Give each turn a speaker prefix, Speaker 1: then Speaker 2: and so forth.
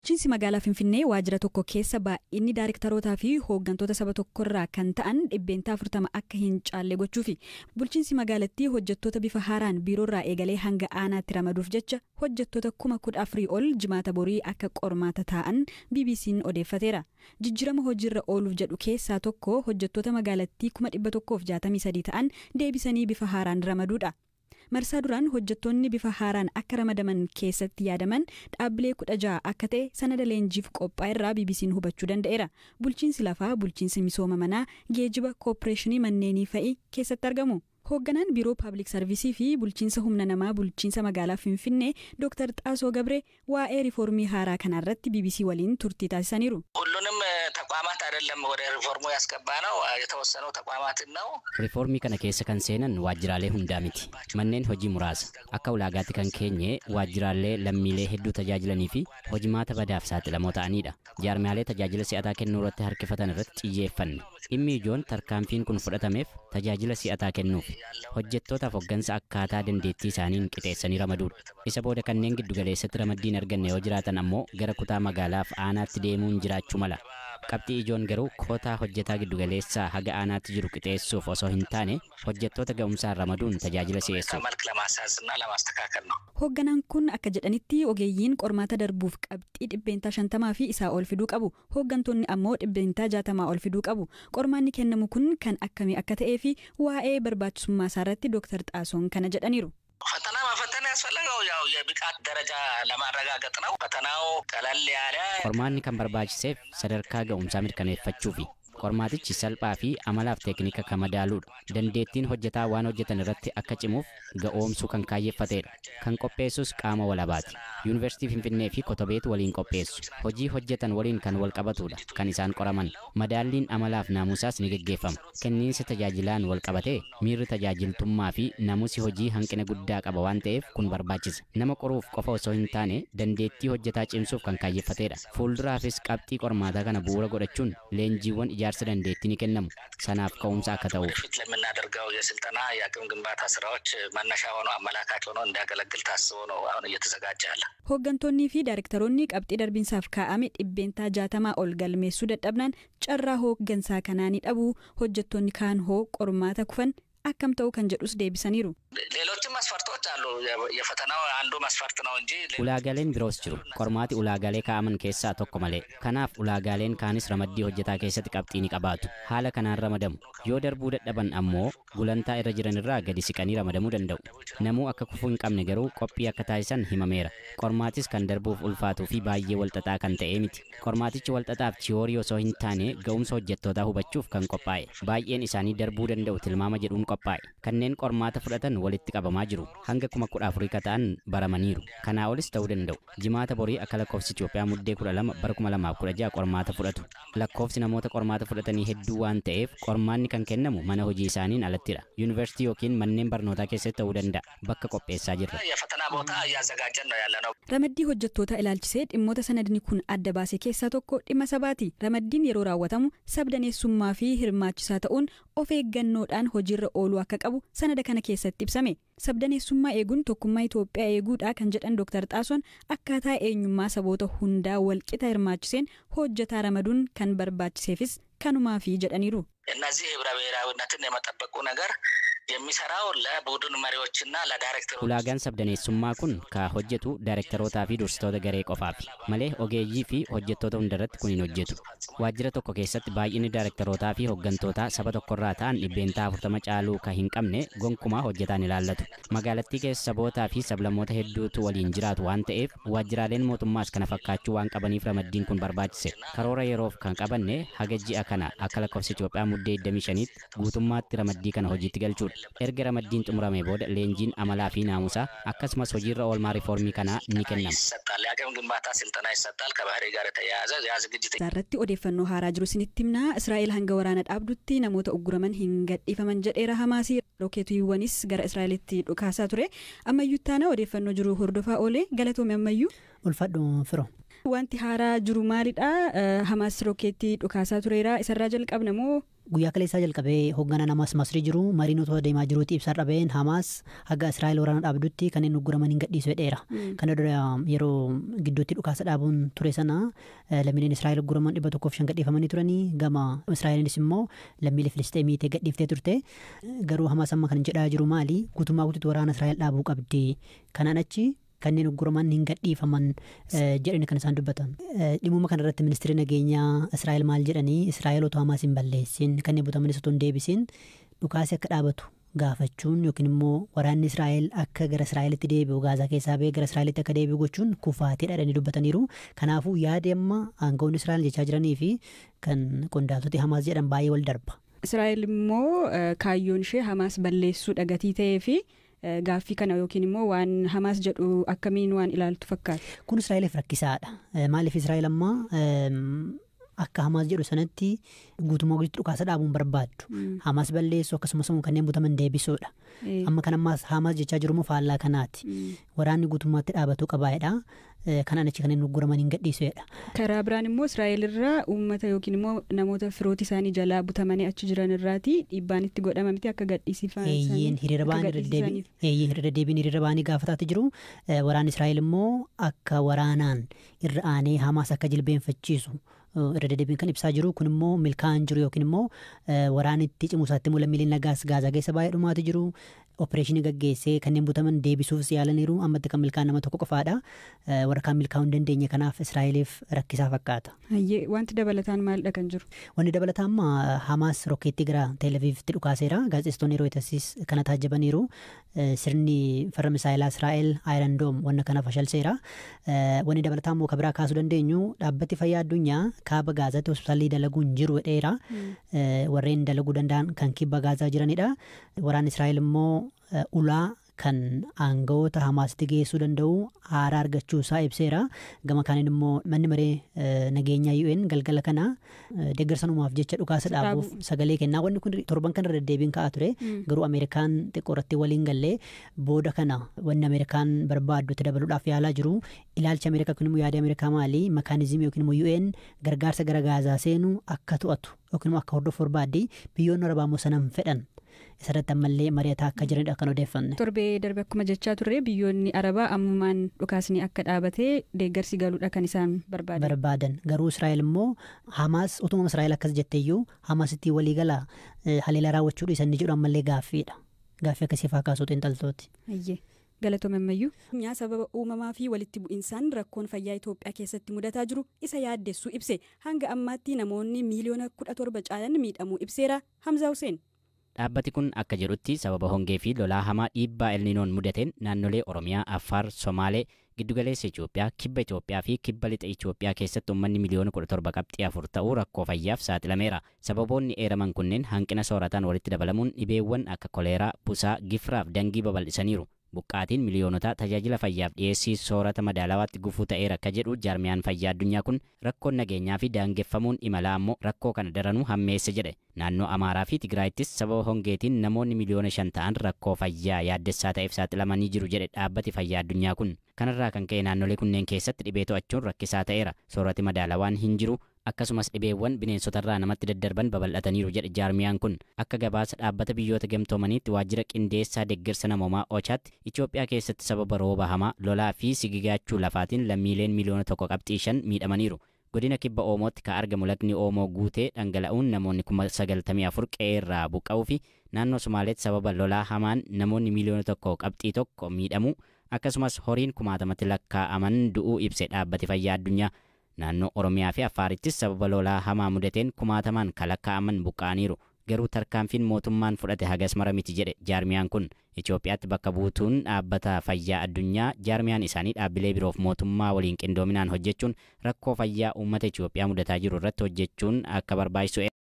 Speaker 1: Bulchiinsi magaalaa Finfinnee waajjira tokko keessa baay'inni daarektarootaa fi hooggantoota saba tokkorraa kan ta'an 40% akka hin caalle gochuufi. Bulchiinsi magaalattii hojjettoota bifa haaraan biiroorraa eegalee hanga aanaatti ramaduuf jecha hojjettoota 14,000 ol Jimaata borii akka qormaata taa'an BBC'n odeeffateera. Jijjiirama hojiirra ooluuf jedhu keessaa tokko hojjettoota magaalattii 163,000 ta'an deebisanii bifa haaraan ramaduudha. Marsaa duraan hojjettoonni bifa haaraan akka ramadaman keessatti yaadaman dhaabbilee 16 akka ta'e sanada leenjiif qophaa'e irraa BBC'n hubachuu danda'eera. Bulchiinsi lafaa, bulchiinsi misooma manaa, geejiba, kooppireeshinii manneenii fa'i keessatti argamu. Hoogganaan biiroo paablik sarvisii fi bulchiinsa humna namaa bulchiinsa magaalaa Finfinnee Dr. Xaasoo Gabree waa'ee riiformii haaraa kanarratti BBC waliin turtii taasisaniiru.
Speaker 2: ሁሉንም ተቋማት አይደለም ወደ ሪፎርሙ ያስገባ ነው፣ የተወሰኑ ተቋማትን ነው።
Speaker 3: Riifoormii kana keessa kan seenan waajjiraalee hundaa miti. Manneen hojii muraasa. Akka ulaagaatti kan keenye waajjiraalee lammiilee hedduu tajaajilanii fi hojimaata badaaf saaxilamoo ta'anidha. Jaarmiyaalee tajaajila si'ataa kennuu irratti harkifatan irratti xiyyeeffanne. Dhimmi ijoon tarkaanfiin kun fudhatameef tajaajila si'ataa kennuuf. Hojjettootaaf hoggansa akkaataa dandeettii isaaniin qixeessanii ramaduudha. Isa booda kanneen giddugaleessatti ramaddiin arganne yoo jiraatan ammoo gara kutaa magaalaaf aanaatti deemuun jiraachuu mala. Qabxii ijoon garuu kootaa hojjetaa giddugaleessaa haga aanaatti jiru qixeessuuf osoo hin taane hojjettoota ga'umsaan ramaduun tajaajila si'eessuuf.
Speaker 2: መልክ ለማስያዝ እና ለማስተካከል ነው።
Speaker 1: Hoogganaan kun akka jedhanitti ogeeyyiin qormaata darbuuf qabxii 50% fi isaa ol fiduu qabu. Hooggantoonni ammoo 60% ol fiduu qabu. Qormaanni kennamu kun kan akkamii akka ta'ee fi waa'ee barbaachisummaa isaarratti Dr. Xaasoon kana jedhaniiru.
Speaker 2: ፈተና መፈተን ያስፈለገው ያው የብቃት ደረጃ ለማረጋገጥ ነው። ፈተናው ቀለል ያለ
Speaker 3: Qormaanni kan barbaachiseef sadarkaa ga'umsaa mirkaneeffachuufi. Qormaatichi salphaa fi amalaaf teeknika kan madaaluudha. Dandeettiin hojjetaa waan hojjetan irratti akka cimuuf ga'oomsuu kan kaayyeeffatedha. Kan qopheessus qaama walabaati. Yuunivarsiitii Finfinnee fi Kotobeetu waliin qopheessu. Hojii hojjetan waliin kan wal qabatudha kan isaan qoraman. Madaalliin amalaaf naamusaas ni geggeeffama. Kenniinsa tajaajilaan wal qabatee miirri tajaajiltummaa fi naamusi hojii hanqina guddaa qaba waan ta'eef kun barbaachisa. Nama qoruuf qofa osoo hin taane dandeettii hojjetaa cimsuuf kan kaayyeeffatedha. Fuulduraafis qabxii qormaataa kana bu'uura godhachuun leenjiiwwan ijaarsa dandeettii ni kennamu. Sanaaf ka'umsa akka ta'uuf.
Speaker 2: ወደፊት ለምናደርገው የስልጠና የአቅም ግንባታ ስራዎች መነሻ ሆኖ አመላካች ሆኖ እንዲያገለግል ታስቦ ነው አሁን እየተዘጋጀ ያለ።
Speaker 1: Hooggantoonnii fi daarektaroonni qabxii darbiinsaaf kaa'ame 60% ol galmeessuu dadhabnaan carraa hooggansaa kanaa ni dhabu. Hojjettoonni kaan hoo qormaata kufan akkam ta'u kan jedhus deebisaniiru.
Speaker 2: ሌሎችም መስፈርቶች አሉ። የፈተናው አንዱ መስፈርት ነው እንጂ
Speaker 3: Ulaagaaleen biroos jiru. Qormaati ulaagaalee kaa'aman keessaa tokko malee. Kanaaf ulaagaaleen kaanis ramaddii hojjetaa keessatti qabxii ni qabaatu. Haala kanaan ramadamu. Yoo darbuu dadhaban ammoo gulantaa irra jiran irraa gadi siqanii ramadamuu danda'u. Namuu akka kufuu hin qabne garuu qophii akka taasisan himameera. Qormaatis kan darbuuf ulfaatuu fi baay'ee walxaxaa kan ta'ee miti. Qormaatichi walxaxaaf tiyoorii osoo hin taane ga'umsa hojjettootaa hubachuuf kan qophaa'e. Baay'een isaanii darbuu danda'u tilmaama jedhuun qophaa'e. Kanneen qormaata fudhatan walitti qabamaa jiru. Hanga 14,000 ka ta'an baramaniiru. Kanaa olis ta'uu danda'u. Jimaata borii akka lakkoofsi Itoophiyaa Muddee 12 bara 2016 qormaata fudhatu. Lakkoofsi namoota qormaata fudhatanii hedduu waan ta'eef qormaanni kan kennamu mana hojii isaaniin alattidha. Yuunivarsiitii yookiin manneen barnootaa keessatti ta'uu danda'a. Bakka qopheessaa jirra.
Speaker 2: የፈተና ቦታ እያዘጋጀን ነው ያለ ነው።
Speaker 1: Ramaddii hojjettoota ilaalchisee dhimmoota sanadni kun adda baase keessaa tokko dhimma sabaati. Ramaddiin yeroo raawwatamu sabdaneessummaa fi hirmaachisaa ta'uun of eeggannoodhaan hojiirra ooluu akka qabu sanada kana keessatti ibsame. Sabdaneessummaa eeguun tokkummaa Itoophiyaa eeguudha kan jedhan Dr. Xaasoon akkaataa eenyummaa saboota hundaa walqixa hirmaachiseen hojjetaa ramaduun kan barbaachiseefis kanumaafi jedhaniiru.
Speaker 2: እነዚህ ህብረ ብሔራዊነትን የመጠበቁ ነገር የሚሰራው ለቡድን መሪዎችና ለዳይሬክተሮች
Speaker 3: Ulaagaan sabdaneessummaa kun ka hojjetu daayirektarootaa fi dursitoota garee qofaafi malee ogeeyyii fi hojjettoota hundarratti kun hin hojjetu. Waajjira tokko keessatti baay'inni daayirektarootaa fi hooggantootaa saba tokkorraa ta'an 40% caaluu ka hin qabne gonkumaa hojjetaan ilaallatu. Magaalattii keessa sabootaa fi sablammoota hedduutu waliin jiraatu waan ta'eef waajjiraaleen mootummaas kana fakkaachuu waan qabaniif ramaddiin kun barbaachise. Karoora yeroof kan qabanne haga ji'a kana akka lakkoofsa Itoophiyaa Muddee 25tti guutummaatti ramaddii kana hojiitti galchuudha. Erga ramaddiin xumurame booda leenjiin amalaa fi naamusaa akkasumas hojiirra oolmaa riifoormii kanaa ni kennama.
Speaker 2: ይሰጣል። የአቅም ግንባታ ስልጠና ይሰጣል። ከባህሪ ጋር የተያያዘ ያ ዝግጅት
Speaker 1: Irratti odeeffannoo haaraa jiru isinitti himnaa. Israa'el hanga waraana dhaabdutti namoota ugguraman hin gadhiifaman jedheera Hamaasii. Rookeetiiwwanis gara Israa'elitti dhukaasaa ture. Ammayyuu taana odeeffannoo jiru hordofaa oolee galatoome ammayyuu.
Speaker 4: Ulfadhu firoo.
Speaker 1: Wanti haaraa jiru maalidha? Hamaas rookeetii dhukaasaa tureera. Isarraa jalqabna moo
Speaker 4: Guyyaa kaleessaa jalqabee hoogganaan Hamaas Masrii jiru mariin otoo deemaa jiruutti ibsa dhabeen Hamaas haga Israa'el waraana dhaabdutti kanneen ugguraman hin gadhiisu jedheera. Kana dura yeroo gidduutti dhukaasa dhaabuun ture sana lammiileen Israa'el ugguraman 105 gadhiifamanii turanii, gama Israa'elinis immoo lammiilee Filisxeemii gadhiiftee turte. Garuu Hamaas amma kan jedhaa jiru maali? Guutummaa guutuutti waraana Israa'el dhaabuu qabdi. Kanaan achi kanneen ugguraman hin gadhiifaman jedhani kan isaan dubbatan. Dhimuma kanarratti ministeerri nageenyaa Israa'el maal jedhanii, Israa'el otoo Hamaas hin balleessin, kanneen butamanis otoo hin deebisin dhukaasi akka dhaabatu gaafachuun yookiin immoo waraanni Israa'el akka gara Israa'elitti deebi'u, Gaazaa keessaa ba'ee gara Israa'elitti akka deebi'u gochuun kufaatiidha jedhanii dubbataniiru. Kanaafuu yaadi amma aangawoonni Israa'el jechaa jiranii fi kan qondaaltoti Hamaas jedhan baay'ee wal darba.
Speaker 1: Israa'el immoo kaayyoon ishee Hamaas balleessuu dhagatii ta'ee fi gaaffii kana yookiin immoo waan Hamaas jedhu akkamiin waan ilaaltu fakkaata?
Speaker 4: Kun Israa'eliif rakkisaadha. Maaliif Israa'el amma akka Hamaas jedhu sanatti guutummaa guutuutti dhukaasa dhaabuun barbaaddu. Hamaas balleessuu akkasumas immoo kanneen butaman deebisuudha. Amma kan ammaas Hamaas jechaa jiru immoo faallaa kanaati. Waraanni guutummaatti dhaabatuu qabaadha. Kanaan achi kanneen ugguraman hin gadhiisuudha.
Speaker 1: Karaa biraan immoo Israa'el irraa uummata yookiin immoo namoota firoota isaanii jalaa butamanii achi jiran irraati dhiibbaan itti godhama miti akka gadhiisifan.
Speaker 4: Eeyyeen hiriira deebiin hiriira ba'anii gaafataatti jiru. Waraanni Israa'el immoo akka waraanaan irra aanee Hamaas akka jilbeenfachiisu irra deddeebiin kan ibsaa jiru. Kun immoo milkaa'an jiru yookiin immoo waraanitti cimuusaatti immoo lammiileen nagaas Gaazaa keessa baay'ee dhumaatu jiru. Opereeshinii gaggeessee kanneen butaman deebisuufis yaalaniiru. Ammatti kan milkaa'an nama tokko qofaadha. Warra kaan milkaa'uu hin dandeenye, kanaaf Israa'eliif rakkisaa fakkaata.
Speaker 1: Wanti dabalataan maalidha kan jiru?
Speaker 4: Wanti dabalataan amma Hamaas rokkeettii gara Tel Avivitti dhukaaseera. Gaazexeessitoonni Rooyitersis kana taajjabaniiru. Sirni farra misaayilaa Israa'el Iron Dome wanna kana fashalseera. Wanni dabalataan immoo kan biraa kaasuu dandeenyu, dhaabbati fayyaa addunyaa kaaba Gaazaatti hospitaalli dalaguu hin jiru jedheera. Warreen dalaguu danda'an kan kibba Gaazaa jiranidha. Waraanni Israa'el immoo ulaa kan aangawoota Hamaasitti geessuu danda'u haaraa argachuu isaa ibseera. Gama kaaniin immoo manni maree nageenyaa UN galgala kana deeggarsa numaaf jecha dhukaasa dhaabuuf sagalee kennaa. Wanni kun torban kana irra deddeebiin ka'aa ture. Garuu Ameerikaan xiqqoo irratti waliin gallee booda kana wanni Ameerikaan barbaaddu itti dabaluudhaaf yaalaa jiru. Ilaalchi Ameerikaa kun immoo, yaada Ameerikaa maali? Makaanizimii yookiin immoo UN gargaarsa gara Gaazaa seenu akka to'atu yookiin immoo akka hordofu barbaaddi. Biyyoonni Arabaa immoo sana hin fedhan. Isarratti ammallee mari'ataa akka jiranidha kan odeeffanne.
Speaker 1: Torbee darbe akkuma jechaa turre, biyyoonni Arabaa ammumaan dhukaasni akka dhaabatee deeggarsi galuudha kan isaan barbaadan.
Speaker 4: Barbaadan. Garuu Israa'el immoo Hamaas utuma Israa'el akkas jetteeyyuu Hamaasitti waliigala haleelaa raawwachuu dhiisan ni jedhu ammallee gaaffiidha. Gaaffii akkasii faa kaasuu xiinxaltooti.
Speaker 1: Galatooma ammayyuu. Sababa uumamaa fi walitti bu'insaan rakkoon fayyaa Itoophiyaa keessatti mudataa jiru isa yaaddessuu ibse. Hanga ammaatti namoonni miiliyoona 17 caalan miidhamuu ibseera. Hamzaa Hussein.
Speaker 3: Dhaabbati kun akka jedhutti sababa hongee fi lolaa hamaa dhiibbaa elninoon mudateen naannolee Oromiyaa, Affaar, Somaalee, Giddugaleessa Itoophiyaa, Kibba Itoophiyaa fi Kibba Lixa Itoophiyaa keessatti uummanni miliyoona 17.4 ta'uu rakkoo fayyaaf saaxilameera. Sababoonni eeraman kunneen hanqina soorataan walitti dabalamuun dhibeewwan akka koleeraa, busaa, gifiraa fi dangii babal'isaniiru. Buqqaatiin miliyoonotaa tajaajila fayyaaf dhiyeessii soorata madaalawaatti gufuu ta'eera akka jedhu jaarmiyaan fayyaa addunyaa kun, rakkoon nageenyaa fi daangeffamuun imalaa ammoo rakkoo kana daranuu hammeesse jedhe. Naannoo Amaaraa fi Tigraayittis sababa hongeetiin namoonni miliyoona 5 ta'an rakkoo fayyaa yaaddessaa ta'eef saaxilamanii jiru jedhe dhaabbati fayyaa addunyaa kun. Kanarraa kan ka'e naannolee kunneen keessatti dhibee to'achuun rakkisaa ta'eera. Soorati madaalawaan hin jiru. Akkasumas dhibeewwan bineensotarraa namatti daddarban babal'ataniiru jedhe jaarmiyaan kun. Akka gabaasa dhaabbata biyyoota gamtoomaniitti waajjira qindeessaa deeggarsa namoomaa Ochaatti, Itoophiyaa keessatti sababa rooba hamaa, lolaa fi sigigaachuu lafaatiin lammiileen miliyoona 1.5 miidhamaniiru. Godina Kibba Oomootti kan argamu lagni Oomoo guutee dhangala'uun namoonni 94,000 qe'eerraa buqqa'uu fi naannoo Somaaleetti sababa lolaa hamaan namoonni miliyoona 1.1 miidhamuu, akkasumas horiin kumaatamatti lakkaa'aman du'uu ibse dhaabbati fayyaa addunyaa. Naannoo Oromiyaa fi Afaarittis sababa lolaa hamaa mudateen kumaatamaan kan lakkaa'aman buqqa'aniiru. Garuu tarkaanfiin mootummaan fudhate hagas mara miti jedhe jaarmiyaan kun. Itoophiyaatti bakka buutuun dhaabbata fayyaa addunyaa jaarmiyaan isaanii dhaabbilee biroof mootummaa waliin qindoominaan hojjechuun rakkoo fayyaa uummata Itoophiyaa mudataa jiru irratti hojjechuun akka barbaachisu